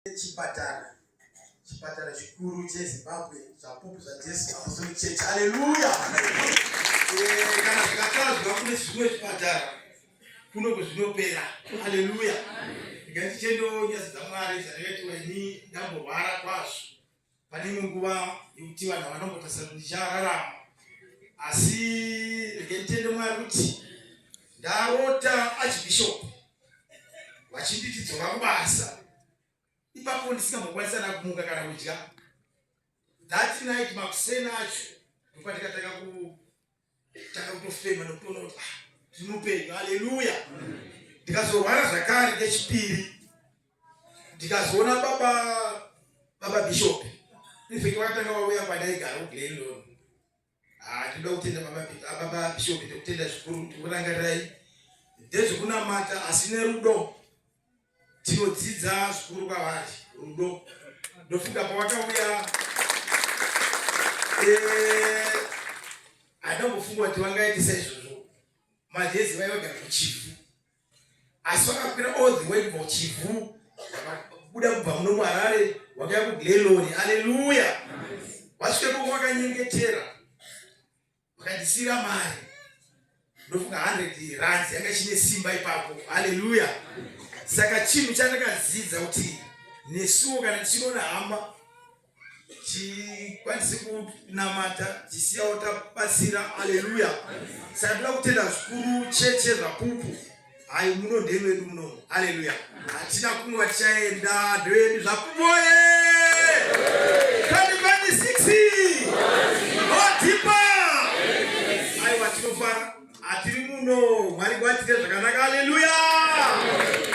Chipatara, chipatara chikuru cheZimbabwe, Zvapupu zvaJesu Apostolic Church. Haleluya! Eh, kana zvikatadzwa kune zvimwe zvipatara kuno zvinopera. Haleluya! Ndikati nyasi dzaMwari dzandakaitiwa ini ndamborwara kwazvo pane imwe nguva yekuti vanhu vanombotasira kuti ndichararama, asi regai nditende Mwari kuti ndarota Archbishop vachinditi dzoka kubasa. Ipapo ndisingambokwanisa nakumuka kana kudya. That night makuseni acho ndopandikatanga kutanga kutofema nekutoona kuti ah, ndinopenyu. Haleluya! Ndikazorwara zvakare kechipiri, ndikazoona baba bishop. In fact vakatanga vauya kwandaigara kuGlen Lorne. Ah, ndinoda kutenda baba bishop, ndokutenda zvikuru ndikurangarai ndezvekunamata asi nerudo. Tinodzidza zvikuru kwavari rudo. Ndofunga pavakauya handambofunga kuti vangaitisa izvozvo. Majezi vaivagara kuChivhu, asi vakakwira all the way kubva kuChivhu, vakabuda kubva muno muHarare, vakauya kuGlen Lorne. Aleluya! Vasvika ikoko vakanyengetera, vakandisiyira mari. Ndofunga 100 rands yanga ichine simba ipapo. Haleluya! Saka chinhu chandakadzidza kuti nesuwo kana tichinoona hama tikwanise kunamata tisiyawo tabatsira. Haleluya! Saka ndoda kutenda zvikuru cheche Zvapupu. Hai, muno ndevedu muno. Haleluya! Hatina kumwe tichaenda, ndevedu Zvapupu oye! 2026 otipa. Aiwa, tinofara hatiri muno. Mwari ngwatite zvakanaka. Haleluya!